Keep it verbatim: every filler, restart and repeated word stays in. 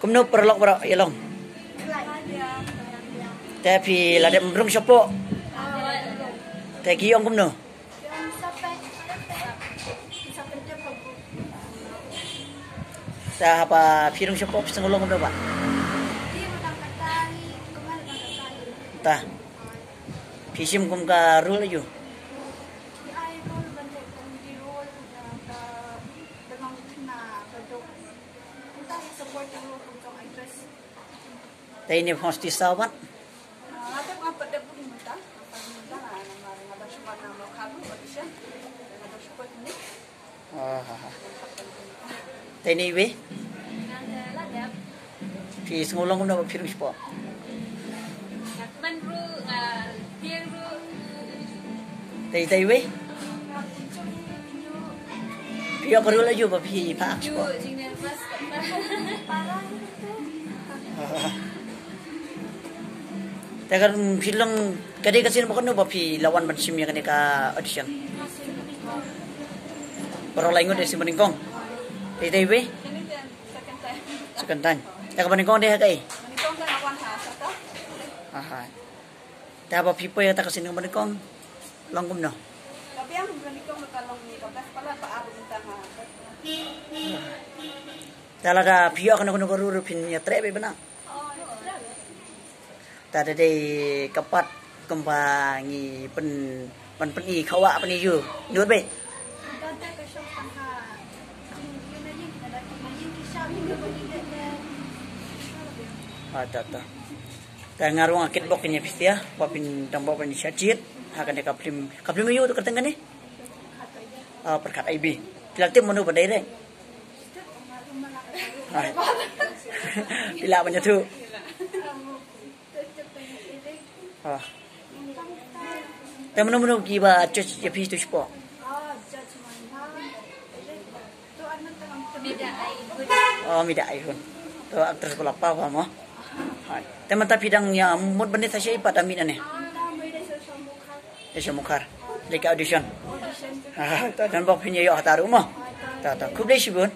Kumno paralok baroh, ïa long? Te phi la dep rung shapoh? Te ki ong kumno? Te haba phi rung shapoh phi sngew long kumno pat? Te phi shim kum ka role aiu? Te ine phi hong sdie saw pat? Ah, ha, ha. Te ine iwei? Phi sngew long kumno ba phi rung shapoh? Te, te iwei? Phi ïoh ka role aiu ba phi phah shapoh? Te kan phi long, ka dei ka sien ba kano ba phi la wan ban shim ïa kane ka audition? Baroh lai ngut ïa sien banyngkong. Te, te iwei? Second time. Te ka banyngkong dei ha kaei? Aha. Te haba phi poi ïa kata ka sien banyngkong, long kumno? Te lada phi ïoh kano kano ka role ruh phin ïatrei beit bana. Te da dei ka part kumba ngi pyn, pyn, pyni khawa pyni aiu. Nud beit. Ah, ta, ta. Te nga ruh nga kitbok ïa phi sha ba phin dang bok ban shah jied ha kane ka film. Ka film aiu to ka kyrteng kane? Ah, Pyrkhat Aibi. Phi la tip mano ba direct? Ah. Phi lah ban ïathuh. Ah. Te mano mano kiba judge ïa phi to shapoh? Oh, Mida Aihun. To actress ba la paw mo. Hai. Te mynta phi dang ïa mut ban leit sha i pat, da mih nangne? Ïa sha Mukhar. Leit ka audition. Ah, to don bok phin ïa ïoh hato ruh mo. To, to. Khublei shibun.